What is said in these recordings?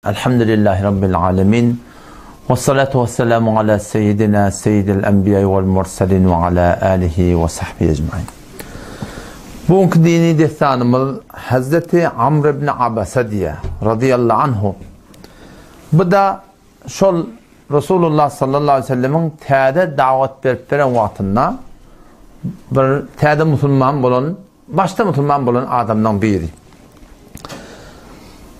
Elhamdülillahi Rabbil alemin. Ve salatu ve selamu ala seyyidina seyyidil enbiya vel murselin ve ala alihi ve sahbihi ecmain. Bugünkü dini destanymyz Hazreti Amr ibn Abasa diýe, radıyallahu anhu. Bu da şol Resulullah sallallahu aleyhi ve sellemiň täze dawat berip beren wagtynda bir täze musulman bolan Başda musulman bolan adamlaň biri.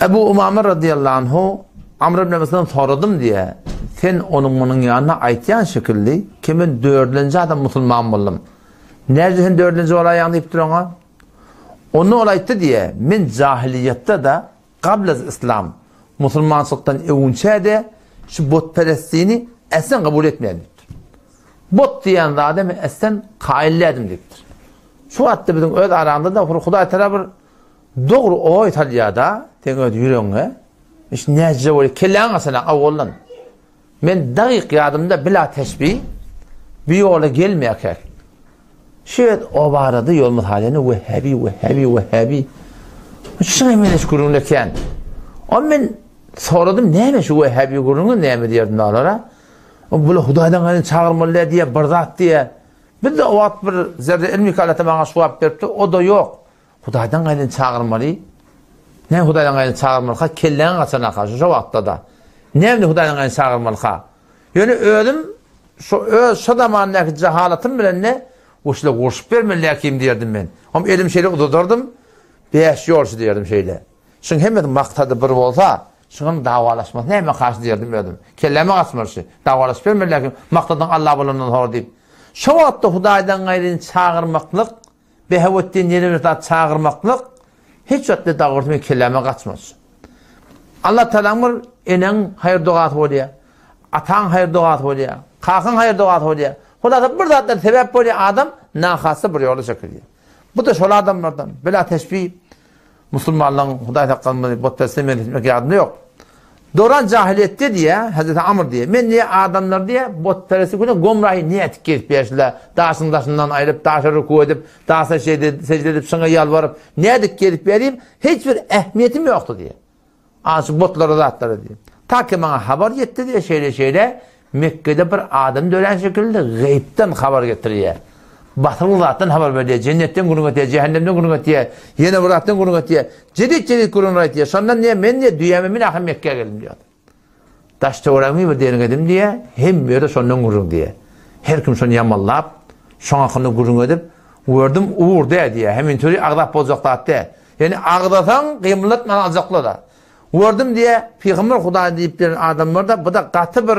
Ebu Umame radıyallahu anhu Amr ibn Abasdan soradym diýe, sen onuň munuň ýanyna aýtýan şekilli, ki men dördünji adam musulman boldum. Näde sen dördünji bolaýaň diýipdir oňa. Onda ol aýtdy diýe, men jahiliýetde-de gablaz islam, musulmançylykdan öwünçä-de şu butperestliğini eslen kabul etmeýän diýipdir. But diýen zada men eslen kaýyl däldim diýipdir. Şu wagtda biziň öz aramyzda Hudaý Tagala bir dogry oý salýar-da, seň öz ýüregiňe. Iş näce bolýar, kelläňi gaçanak awaldan. Men dagyk ýadymda bila teşbih bir ýola gelmeýärkäk. Şu ýer o barada ýol mysalyny Wehhabi, Wehhabi, Wehhabi. Şuňa meňzeş gürrüňler kän. O men soradym, näme şu Wehhabi gürrüňi näme diýerdim olara. Bular Hudaýdan gaýry çagyrmaly däl diýýär, bir zat diýýär. Biz-de o wagt bir zerre ilmi kalata maňa şu wagt beripdi, o-da ýok. Hudaýdan gaýryny çagyrmaly. Näme Hudaýdan gaýryny çagyrmalyka? Kelläňi gaçanaka şu şo wagtda-da. Näme Hudaýdan gaýryny çagyrmalyka? Ýöne özüm şo öz şo zamandaky jahalatym bilen ne guşla gurşup bermeli läkim diýerdim men. Hom elim şeýle uzadardym. Bäş ýolçy diýerdim şeýle. Şuň hemmesi maksady bir bolsa, şuňam dawalaşmasy näme garşy diýerdim özüm. Kelläme gaçmaly şu. Dawalaşyp bermeli läkim maksadyň Allah bolandan soňra diýip. Şo wagtda Hudaýdan gaýryny çagyrmaklyk Behewetdin ýene bir zat çagyrmaklyk hiç wagt ne dogrusy men kelläme gaçmaz. Allah Tagalaň bir eneň haýyr dogasy bolýar. Ataň haýyr dogasy bolýar. Kakaň haýyr dogasy bolýar. Hulasa bir zatlar sebäp bolýar adam nahasy bir ýola çekilýär. Bu da şol adamlardan. Bila teşbih Musulmanlaryň Hudaý saklasyn butperestlige meňzetmek ýadymda ýok. Doran jahiliýetde diýýär, Hezreti Amr diýýär, men diýýär, adamlar diýýär, butperestlik bilen gomrahy nätip gezip ýörşüler, daşyň daşyndan aýryp, daşa ruku edip, daşa sejde edip, şoňa ýalbaryp, nädip gezip ýörýär, hiç bir ähmiýetim ýokdy diýýär. A şu butlara zatlara diýýär. Ta ki maňa habar ýetdi diýýär, şeýle-şeýle, Mekgede bir adam dörän şekilde gaýypdan habar getirýär. Batyl zatdan habar berýär, jennetden gürrüň etýär, jähennemden gürrüň etýär, ýene bir zatdan gürrüň etýär. Jedit-jedit gürrüň aýtýar. Şondan diýýär, men diýýär, düýäme min ahyr Mekgä geldim diýýär. Daş-töweregimi bir derňedim diýýär, hemme ýerde şondan gürrüň diýýär. Her kim şony ýamanlap, şoň hakynda gürrüň edip, gördüm, ugur däl diýýär. Hemin töri agzap boljak zat däl. Ýöne agzasaň, gymyldatman aljaklar-da. Gördüm diýýär, pygamber Hudaý diýip ýören adamlar-da, bu-da gaty bir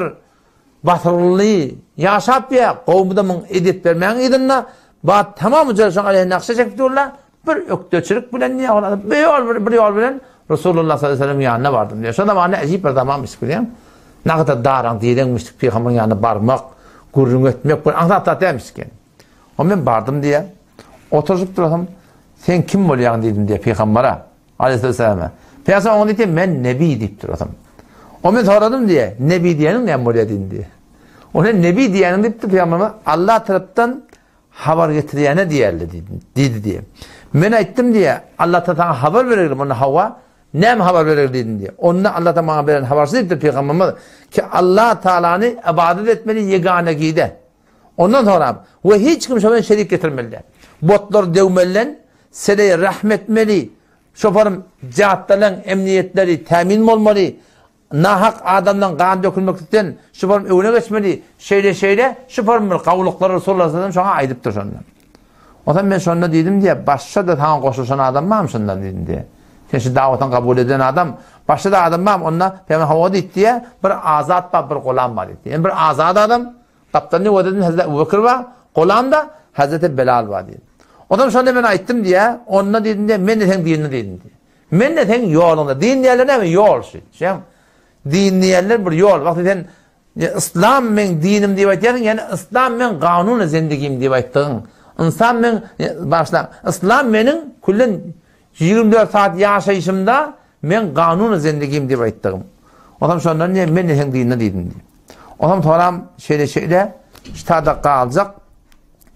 basyryldy, ýaşap diýýär, gowmy-da muň edep bermäň yzynda, bat tamam ujar şoň aleýhi nakşa çekip durlar, bir ökdeçilik bilen diýýär, ol adam bir ýol bir, bir ýol bilen Resulullah sallallahu aleýhi we sellemiň ýanyna bardym diýýär. Şo zamanda äjip bir zamanmyş bilýäň. Nagada daraň direňmişdik pygamberiň ýanyna barmak, gürrüň etmek bir aňsat zat dälmiş eken. O men bardym diýýär. Oturyşyp durasam, sen kim bolýaň diýdim diýýär pygambere. Aleýhissalama. Pygamber oňa diýdi, men nebi diýip durasam. O men soradym diýe, nebi diýeniň näme bolýar diýdim diýe. Ona nebi diýeniň diýipdi pygamberimiz, Allah tarapdan habar getirýäne diýerli diýdi, diýdi diýe. Men aýtdym diýe, Allah ta saňa habar beregli, onda hawa, näme habar beregli diýdim diýe. Onda Allah ta maňa beren habarçy diýipdir pygamberimiz ki Allah Taalany ibadet etmeli ýegane gide. Ondan soňra we hiç kim şo bilen şerik getirmeli däl. Botlar döwmelilen, seleý rehm etmeli, şoparym jatdalaň emniýetleri tämin bolmaly, nahak adamdan gan dökülmeklikden şoparym öňüne geçmeli, şeýle-şeýle şoparym bir gawulyklary Resulullah sallallahu şoňa aýdypdyr şonda. Onsoň men şonda diýdim diýe, başga-da saňa goşulyşan adam barmy şonda diýdim diýe. Sen şu dawatyňy kabul eden adam, başga-da adam barmy? Onda Pygamber hawa diýdi diýe, bir azat bar, bir gulam bar diýdi. Ýani bir azat adam, Gapdalynda ýok dedim, Hezreti Ebu Bekir bar, gulam-da Hezreti Bilal bar diýdim. Onsoň şonda men aýtdym diýe, onda diýdim diýe, men-de seň diniňde diýdim diýe. Men-de seň ýoluňda. Din diýerler näme? Ýol şu. Şeň. Din diýerler bir ýol. Wagty sen Yslam meň dinim diýip aýtýarsyň, ýani Yslam meň kanuny zendigim diýip aýtdygyň. Ynsan meň, bagyşlaň, Yslam meniň küllen 24 saat ýaşaýşymda meň kanuny zendigim diýip aýtdygym. Onsoň şondan diýe, men-de seň dininde diýdim diýip. Onsoň soram şeýle-şeýle ştada galjak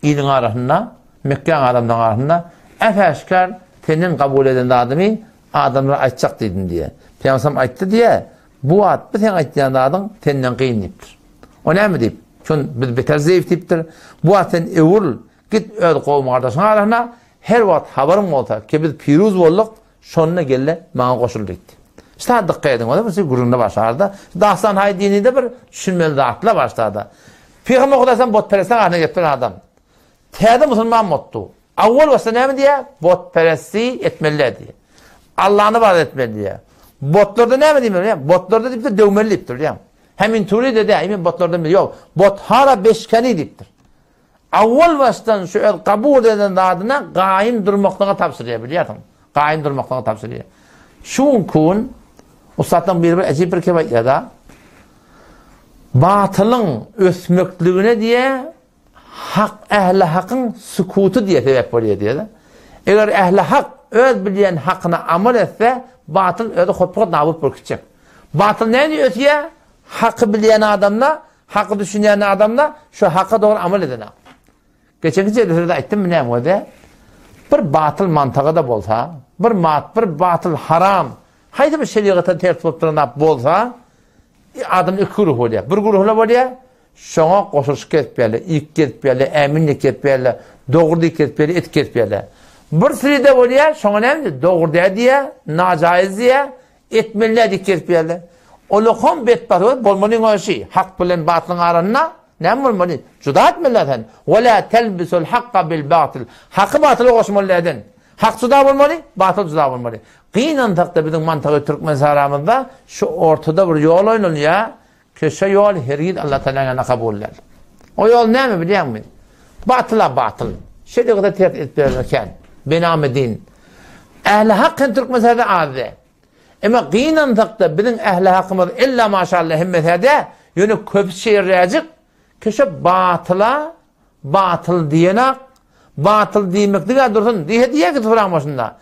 iliň arasynda, Mekgäň adamlaryň arasynda äp-äşgär senden kabul eden zadymy adamlara aýtjak diýdim diýe. Pygamberimiz aýtdy diýe. Bu wagt bu seň aýtýan zadyň senden kyn diýipdir. O näme diýip? Şon biz beter zeýif diýipdir. Bu wagt sen öwrül, git öz kowum-gardaşyň arasyna, her wagt habaryň bolsa ki biz piruz bolduk, şonda gel-de maňa goşul diýipdi. Şta dykgat ediň, o da bir gürrüňde başarda. Dastan haý dinide bir düşünmeli zatlar başlarda. Pygamber Hudaýdan botperestler arasyna gelip duran adam. Täze musulman bolupdy. Awwal başda näme diýýär? Botperestli etmeli däl diýýär. Allany ybadat etmeli diýýär. Botlarda näme diýmeli bilýäňmi? Botlarda diýipdir döwmeli diýipdir bilýäňmi? Hemin turi de däl, men botlardan biri ýok. Bothara beşkeni diýipdir. Awwal başdan şu öz kabul eden zadyna gaýym durmaklyga tabşyrýar bilýärsiň. Gaýym durmaklyga tabşyrýar. Şu günki gün ussatlaryň biri bir äjip bir kep aýdýar-da. Batylyň ösmekligine diýýär, Hak ähli hakyň sukuty diýe sebäp bolýar diýýär. Eger ähli hak öz bilýän hakyna amal etse, batyl özi hotpot nabut bolup gitjek. Batyl näme ösýär? Haky bilýän adamda, haky düşünýän adamda şu haka dogry amal eden adam. Geçenki jelselerde aýtdym näme boldy? Bir batyl mantaga-da bolsa, bir mat, bir batyl haram, haýsy bir şerigata ters bolup duran bolsa, adam iki güruh bolýar. Bir güruhla bolýar, Şoňa goşulyşyp gezip berler, iýip gezip berler, ämin diýip gezip berler, dogry diýip gezip berler, etip gezip berler. Bir süride bolýar, şoňa näme diýip, dogry däl diýýär, najaýyz diýýär, etmeli däl diýip gezip berler. Olakam betbagt bolup bolmalyň öşi, hak bilen batylyň arasynda näme bolmaly? Juda etmeli sen. Ve la telbisul hakka bil batyl. Haky batyla goşmaly dälden. Hak juda bolmaly, batyl juda bolmaly. Gynansakda biziň mantygy türkmen saramyzda şu ortada bir ýol oýnalýar, Köşe ýol hergiz Allah Tagalaň ýanynda kabul däl. O ýol näme bilýäňmi? Batyla batyl. Şeriýata ters edip bermek kän. Bename din. Ähli hak hem türkmen az däl. Emma gynansakda biziň ähli hakymyz illa maşallah hemmesi däl. Ýöne köpüsi şeýerräjik. Köşe batyla batyl diýenak. Batyl diýmeklige dursun. Diýse diýer ki suraň başynda.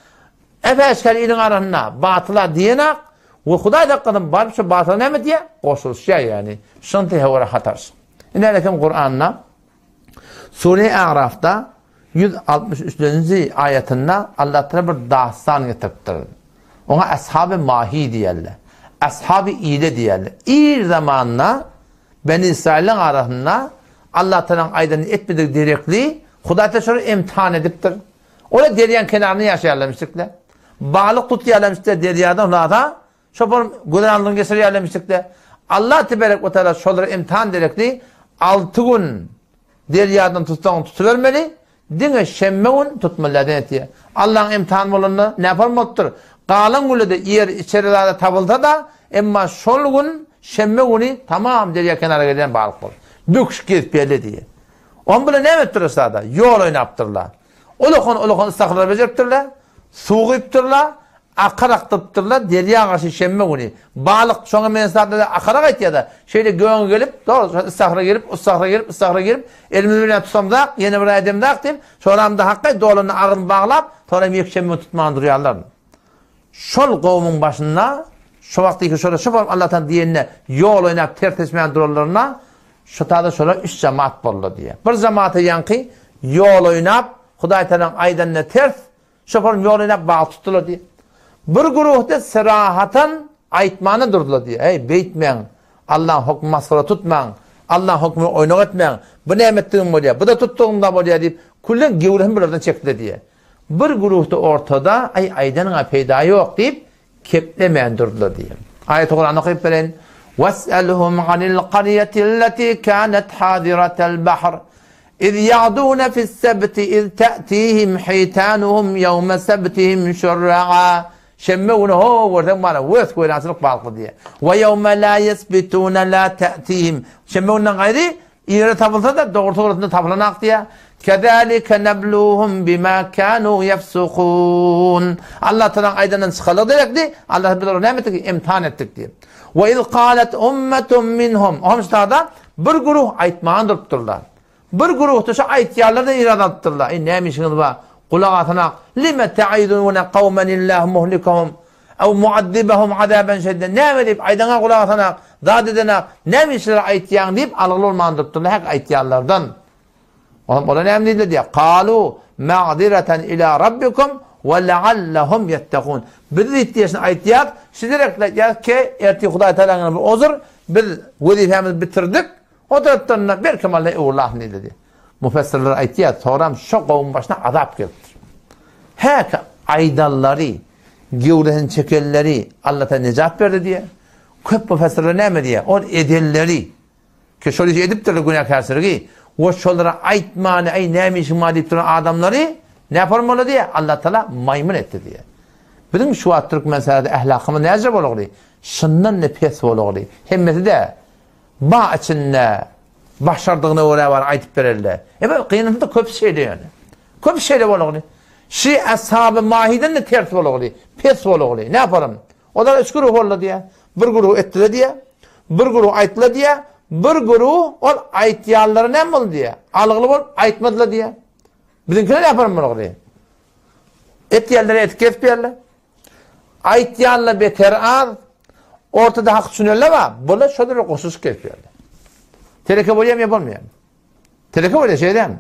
Äp-äşgär iliň arasynda batyla diýenak we Hudaý saklasyn baryp şu batyla näme diýýär? Goşulyşýar ýagny. Şonda hewara hatarş. Ine aleýkum Kuranda Sure A'rafda 163-nji aýatynda Allah Teala bir dastan getiripdir. Oňa Ashaby Mahi diýerler. Ashaby Ile diýerler. Ir zamanda Beni Israiliň arasynda Allah Tealanyň aýdanyny etmedik derekli Hudaý Teala şolary imtihan edipdir. Olar derýaň kenarynda ýaşaýarlarmyşdyklar. Balyk tutýarlarmyşdyklar derýadan hulasa, şopar güzeranlygyny geçirýärlermişdikler. Allah teberek we teala şolara imtihan derekli alty gün derýadan tutsaň tutubermeli, diňe şenbe gün tutmaly däl diýýär. Allaň imtihany bolanda näpar bolupdyr? Galan günde-de iýer içer zady tapylsa-da, emma şol gün şenbe güni tamam derýa kenara gelýän balyk bolup, böküşip gezip geldi diýýär. On bilen näme etipdirler sada? Ýol oýnapdyrlar. Ulakan-ulakan ystahyrlar bejeripdirler, suw guýupdyrlar, akar akdyrypdyrlar, derýa garşy şenbe güni. Balyk şoňa meňzeş zatlarda akara gaýtýar-da, şeýle göňe gelip, dogry, şol ystahyra girip, ystahyra girip, ystahyra girip, elimiz bilen tutamzak, ýene bir ädemzak diýip, soramda hakgaý dolanda agzyny baglap, soram ýekşenbe güni tutman durýarlar. Şol gowumyň başynda, şo wagtky şolar şo bolup Allahdan diýenine ýol oýnap ters seçmän duranlarynda, şo taýda şolar üç jemaat boldy diýýär. Bir jemaata ýaňky ýol oýnap, Hudaý Tagalaň aýdanyna ters, şo bolup ýol oýnap bal tutdular diýýär. Bir guruhda syrahatan aýtmana durdular diýýär. Eý, beýtmäň, Allaň hökmüni masgara tutmaň, Allaň hökmüni oýnak etmäň, bu näme etdigiň bolýar, bu-da tutdugyň-da bolýar diýip, küllen gewresini bulardan çekdiler diýýär. Bir güruhda ortada, Aý, aýdanyň-a peýda ýok diýip, keplemän durdular diýýär. Aýaty Kurany okyp bereýin. Wes'elhum anil qarýatillati kanat hadiratal bahr iz ýagduna fis-sebti iz ta'tihim hitanuhum ýawma sebtihim şurra'a Şenbe güni ho görseň bana wes weýrançylyk balykly diýýär. We ýawma la ýesbituna la ta'tihim Şenbe günden gaýry Ýere tapylsa-da, dogry suratyna tapylanak diýýär. Kezalike nebluhum bima kanu ýefsukun. Allah Tagalaň aýdanyndan çykarlyk derekdi. Allah biz olary näme etdik? Imtihan etdik diýip. We iz galet ummetun minhum. Ohm ştada bir guruh aýtman durupdyrlar. Bir guruhda şu aýtýarlar-da irad alypdyrlar. Eý, näme işiňiz bar? Gulak asanak. Lime ta'izuna kawmen illahu muhlikuhum. Ew muazzibahum azaben şediden, näme diýip, aýdaňa gulak asanak, zat edenak, näme işleri aýtýaň diýip, algyly bolman durupdyrlar hak aýtýanlardan. Olam olar näme diýdiler diýýär, Kalu ma'ziratan ila rabbikum. We leallehum ýettekun. Biz diýip diýşini aýtýas, şu derekde aýtýas ki, ertir Hudaý Tagalaň bir ozur, biz wezipemizi bitirdik, o tarapdan-da belkem Alla öwrülasyn diýdi. Mufessirler aýtýar, soram şo gowuň başyna azap gelipdir. Häki aýdanlary, gewresini çekenleri Alla Tagala nejat berdi diýýär. Köp mufessirler näme diýýär? Ol edenleri, Ki şol işi edipdirler günäkärçiligi we şolara aýtmany aý näme işiň bar diýip duran adamlary näpar boldy diýýär? Allah Taala maýmyn etdi diýýär. Biziň şu wagt Türkmenistanda ahlakymyz näce bolugly? Şundan da pes bolugly. Hemmesi de ba içinde başardygyna görä bar aýdyp bererler. Ebe gynansa da köp şeýle ýöne. Köp şeýle bolugly. Şi ashaby mahiden de ters bolugly, pes bolugly. Näparym? Olar üç güruh boldy diýýär. Bir güruh etdile diýýär. Bir güruh aýtdyla diýýär. Bir güruh ol aýtýanlary näme boldy diýýär. Algyly bolup aýtmadyla diýýär. Biziňkiler näparyň boldy? Etýänler etip gezip ýörler. Aýtýanlar beter az. Ortada hak düşünenler bar. Bular şol bir goşulyşyp gezip ýörler. Tereke bolýarmy ýa bolmaýarmy? Teleke bolýar şeýdämi?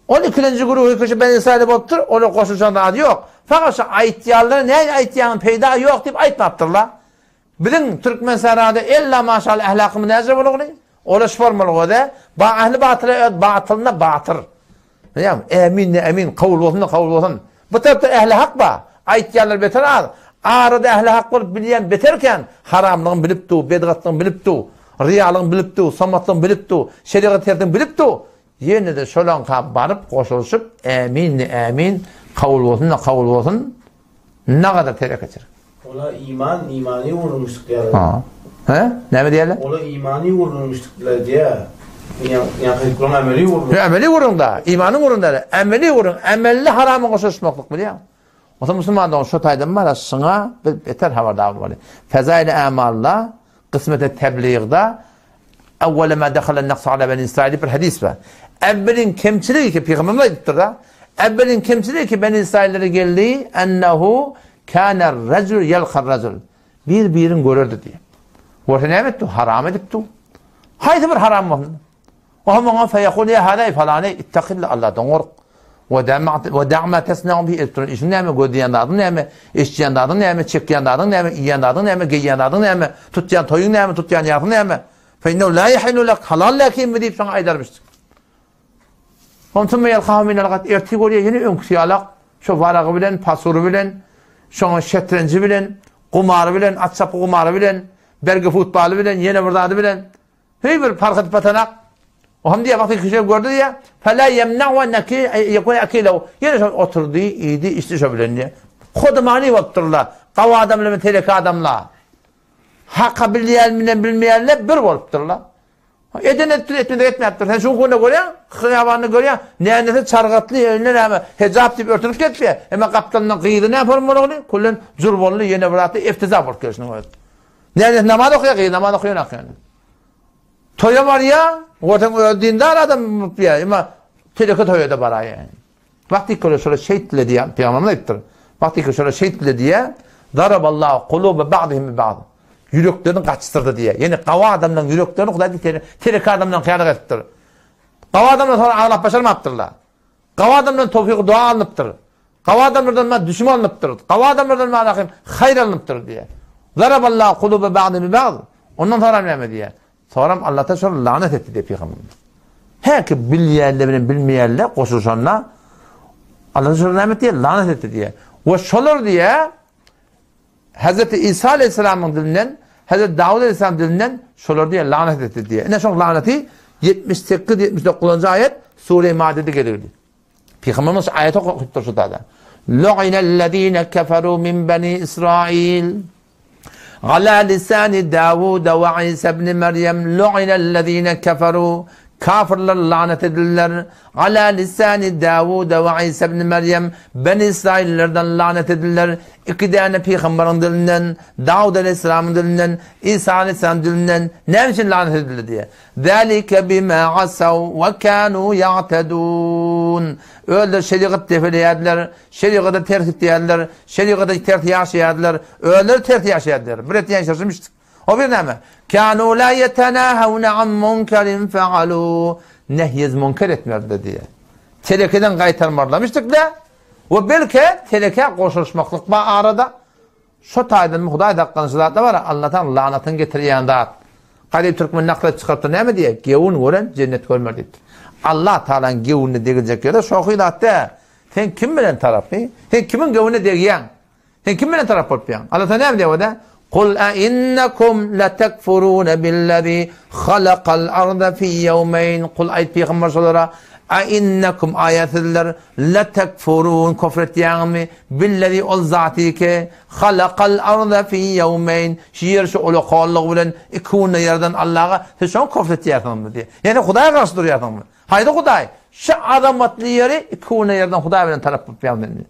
Ol ikilenji güruhy kişi Beni Israýylda bolupdyr, olar goşulyşan zady ýok. Fakat şu aýtýanlara näme aýtýaňyň peýda ýok diýip aýtmapdyrlar. Biziň Türkmen sarada ella maşallah ahlakymyz näce bolugly? Ola şu bolmaly göze. Ba ähli batyla öz batylyna batyr. Bilýäňmi? Ämin ne ämin, kabul bolsun da kabul bolsun. Bu tarapda ähli hak ba. Aýtýanlar beter az. Arada ähli hak bolup bilýän beter kän. Haramlygyny bilip du, bedgatlygyny bilip du, ryýalygyny bilip du, somatlygyny bilip du, şerigat tersini bilip du. Ýene-de şolaňka baryp goşulyşyp ämin ne ämin, kabul bolsun da kabul bolsun. Nagadar telekeçilik. Ola iman, imany ýugurulmyşdyk diýýärler. Ha. He? Näme diýýärler? Ola imany ýugurulmyşdyk diýýär. Ýa-da gurun ameli ýugurulmyş. Ameli gurun da, imanyň gurun da, ameli gurun, amelli harama goşuşmaklyk bilýän. Osa musulman dogan şu taýdan bar, şuňa biz beter habardar bolmaly. Fezail amalda, kysmete tebligde Awwala ma dakhala an-naqsu ala bani Israil bir hadis bar. Awwalin kemçiligi ki pygamberimiz aýdypdyr da. Awwalin kemçiligi ki bani Israillere geldi, ennehu kana ar-rajul yalqa ar-rajul. Bir birin görerdi diýip. Görse näme etdi? Haram edipdi. Haýsy bir haram bolsun? O hem oňa feýekul ýa hada falany ittaqilla Allahdan gork. We da ma tasna'u bi edip duran işiň näme, gözleýän zadyň näme, eşidýän zadyň näme, çekýän zadyň näme, iýýän zadyň näme, geýýän zadyň näme, tutýan toýuň näme, tutýan ýasyň näme? Fe innehu la yahillu lak halal läkinmi diýip şoňa aýdarmyşdyk. Onsoň ýalkahu minel gat ertir görýär ýene öňküsi ýalak şo waragy bilen, pasury bilen, şoňa şetrenji bilen, gumary bilen, at çapgy gumary bilen, bergi futbaly bilen, ýene bir zady bilen. Heý bir parh edip batanak. O hem diýýär, wagty kişi gördi diýýär, Fela ýemna'u en ýekune akilehu. Ýene şol oturdy, iýdi, içdi şo bilen diýýär. Hodumany bolup durlar. Gawy adam bilen teleke adamlar. Haka bilýän bilen bilmeýänler bir bolup durlar. Eden edipdir, etmedik etmäpdir. Sen şu günde görýäň, hyýabanda görýäň, nändese çargatly, eline näme, hejap diýip örtünip gezipdir. Emma gapdalyndan gyzy näme bolmaly? Kullen jur boldy, ýene bir zatda eftiza bolup gelşiniň özi. Nädip namaz okaýar gyz namaz okaýan eken. Toýa barýa, görseň özi dindar adam bolup ýa, emma teleke toýa-da baraýa. Wagty köre şola şeýtdile diýýär, pygamberimiz aýdypdyr. Wagty köre şola şeýtdile diýýär, Daraballahu kuluba ba'dihim bi ba'd. Ýüreklerini gaçdyrdy diýýär. Ýani gawy adamlaryň ýüreklerini Hudaý teleke adamlaryň hyýalyk edipdir. Gawy adamlar soň aglap başarmapdyrlar. Gawy adamdan towfygy dua alnypdyr. Gawy adamlardan ma düşüm alnypdyr. Gawy adamlardan ma rahim haýyr alnypdyr diýýär. Zaraballahu kuluba ba'din bi ba'd. Ondan soňra näme diýýär? Soňram Allah Taala şol lanet etdi diýip pygamberimiz. Her ki bilýänler bilen bilmeýänler goşulyşanda Allah şol näme etdi? Lanet etdi diýýär. We şolar diýýär Hazreti İsa Aleyhisselamyň dilinden, Hazreti Dawud Aleyhisselam dilinden şolar diýe lanet etdi diýe. Ine şoň laneti 78-79-njy aýat Sure-i Maidede geldi. Pygamberimiz aýat okupdyr şu tada. Lu'inellezine keferu min bani İsrail ala lisani Dawud we İsa ibn Meryem lu'inellezine keferu Kafirler lanet edildiler. Ala lisani Dawud we İsa ibn Meryem Beni İsraillerden lanet edildiler. Iki däne pygamberiň dilinden, Dawud aleýhissalamyň dilinden, Isa aleýhissalamyň dilinden näme üçin lanet edildi diýýär. Zalike bima asaw we kanu ýa'tedun. Özleri şerigat depeleýärdiler, şerigata ters gitýärdiler, şerigata ters ýaşaýardylar, özleri ters ýaşaýardylar. Bir etýän şaşyrmyşdyk. O bir näme? Kanu la yetenahawna an munkerin faalu. Nehyez münker etmezdi diýýär. Telekeden gaýtarmarlamışdyk-da. We belki telekä goşulyşmaklyk bar arada. Şo taýdan Hudaý saklasyn şu zatlar bar, Allataň lanatyny getirýän zat. Garyp türkmen nakyl edip çykarypdyr näme diýýär? Gewün gören jennet görmer diýipdir. Allah Tagalaň gewünine degiljek ýeri şohy zat däl. Sen kim bilen tarapy? Sen kimiň gewünine degýäň? Sen kim bilen tarap bolupýaň? Allah Tagala näme diýýär onda? Kul a innekum letekfurune billezi halakal arda fi ýewmeýn. Kul aýt pygamber şolara a innekum aýa sizler letekfurun kofr etýäňizmi? Billezi ol zaty ki halakal arda fi ýewmeýn. Şu ýeri şu ulakanlygy bilen iki günde ýaradan Allaha siz şoňa kofr etýärsiňizmi diýýär. Ýagny Hudaýa garşy durýarsyňyzmy? Haýsy Hudaý? Şu azamatly ýeri iki günde ýaradan Hudaý bilen tarap bolup ýaňmy indi?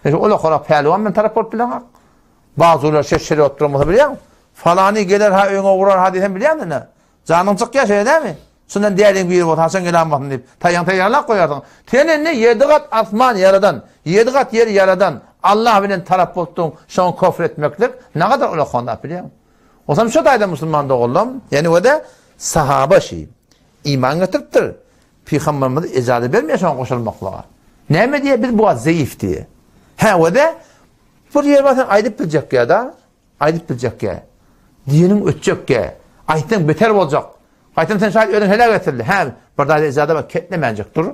Sen şu ulakarak pälwan bilen tarap bolup bileňok. Bazular şeşşeli oturan bolsa bilýäňmi? Falany geler ha öňe urar ha diýsem bilýäňmi indi? Janyň çykýar şeýle dälmi? Şundan däliň biri bolsa haçan gelenmasyn diýip, taýaň taýýarlap goýarsyň. Sen indi ýedi gat asman ýaradan, ýedi gat ýeri ýaradan Allah bilen tarap bolupdyň, şoňa kofr etmeklik nagadar ulakan zat bilýäňmi? Osam şo taýda musulman doganlam, ýani we-de sahaba şi iman getiripdir. Pygamberimiz ejaza bermeýär şoňa goşulmaklyga. Näme diýýär? Biz bu wagt zeýif diýýär. Hä, we-de bir ýer bar sen aýdyp biljek ýa-da aýdyp biljek ýa. Diýeniň ötjek ýa. Aýtsaň beter boljak. Gaýtam sen şaýat özüň heläk etdirdi. Hä, bir zada ejaza bar, ketlemänjek dur.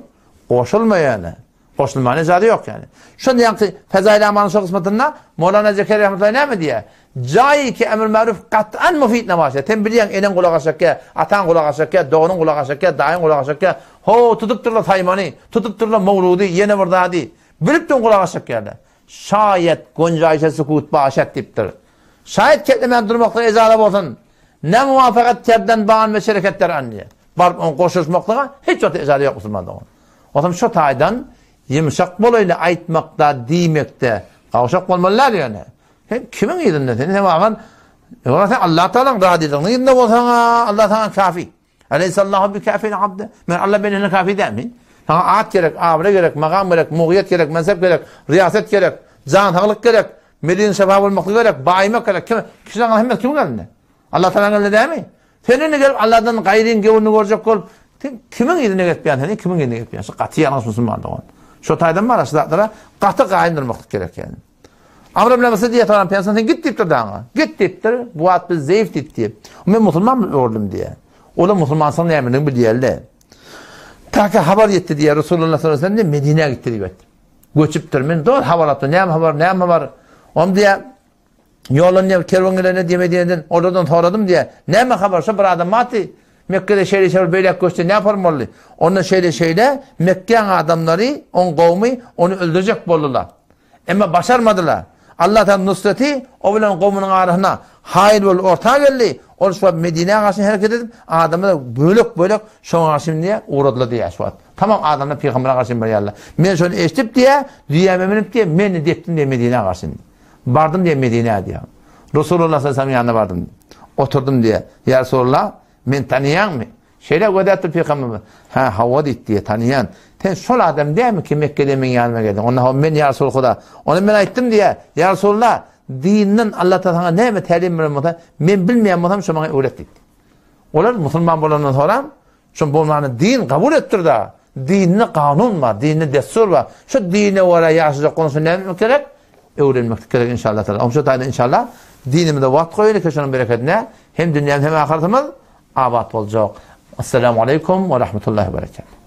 Goşulma ýöne. Goşulmana ejaza ýok ýani. Şonda ýaňky Fezail Amanyň şo kysmatynda Mowlana Zekeriýa rahmetullahi näme diýýär? Jaýy ki emr maruf gat'an mufid namaşa. Sen bilýäň eneň gulak aşakýa, ataň gulak aşakýa, doganyň gulak aşakýa, daýyň gulak aşakýa. Ho, tutup durlar saýmany, tutup durlar mowludy, ýene bir zady. Bilip durun gulak aşakýarlar. Şaýat gonjaýşa sukut başat diýipdir. Şaýat ketlemän durmaklyk ejaza bolsun. Ne muwafakat kerden ban we şereketler an diýýär. Baryp oňa goşulyşmaklyga hiç wagt ejaza ýok musulman dogan. Otam şo taýdan ýumşak bolaýly aýtmakda, diýmekde gawşak bolmaly däl ýöne. Sen kimiň yzynda sen? Sen agan, ýa sen Allah Tagalaň razylygynyň yzynda bolsaň, Allah saňa kafi. Aleyhissallahu bi kafin abde. Men Allah bendesine kafi dälmi? Saňa at gerek, abraý gerek, magam gerek, mugyýet gerek, mensep gerek, riýasat gerek, jan saglyk gerek, medeni şefa bolmaklyk gerek, baýmak gerek. Kim? Kişileriň hemmesi kimiň elinde? Allah Tagalaň elinde dälmi? Sen indi gelip Allahdan gaýryň göwnüni görjek bolup, sen kimiň yzyna gitýän, sen kimiň yzyna gitýän? Şu gaty ýalňyş musulman dogan. Şu taýdan bar, şu zatlara gaty gaýym durmaklyk gerek ýani. Amr ibn Abasa diýýär, Tagan Pygamber sen git diýipdir daňa. Git diýipdir. Bu wagt biz zeýif diýip diýip. Men musulman ördüm diýýär. Ola musulmansyň nämedigini bilýärler. Taka habar ýetdi diýýär Resulullah sallallahu aleyhi ve sellem Medinä gitdi diýip. Göçüpdir. Men dogry habar atdym. Näme habar, näme habar? Om diýýär, Ýoldan diýýär, kerwen gelende diýýär Medineden, olardan soradym diýýär. Näme habar? Şo bir adam bardy. Mekgede şeýle şeýle beýläk göçdi, näme form boldy? Onda şeýle şeýle Mekgäň adamlary, oň gowmy ony öldürjek boldular. Emma başarmadylar. Allah Taala nusreti o bilen gowmunyň arasyna haýyl bolup orta geldi. Ol şu wagt Medinä garşy hereket edip, adamlar bölek-bölek şoňa garşy diýýär, ugradylar diýýär şu wagt. Tamam adamlar pygambere garşy barýarlar. Men şony eşidip diýýär, düýäme münüp diýýär, men depdim diýýär Medinä garşy. Bardym diýýär Medinä diýýär. Resulullah sallallahu aleyhi ve sellem ýanyna bardym. Oturdym diýýär. Ýa Resulullah, men tanaýaňmy? Şeýle gözäpdir pygamberimiz. Hä, hawa diýdi diýýär, tanaýan. Sen şol adam dälmi ki Mekgede meň ýanyma geldiň? Onda hawa men ýa Resul Huda. Onda men aýtdym diýýär, ýa Resulullah, dinden Allah Taala saňa näme tälim beren bolsa, men bilmeýän bolsam şo maňa öwret diýdi. Olar musulman bolandan soňra şo bolmany din kabul etdir-de. Dinde kanun bar, dinde dessur bar. Şu dine görä ýaşajak bolsa näme etmek gerek? Öwrenmek gerek inşallah taala. Oň şu taýda inşallah dinimize wagt goýaly ki şonuň berekedine hem dünýämiz hem ahyretimiz abat boljak. Assalamu aleykum we rahmetullahi we berekatuh.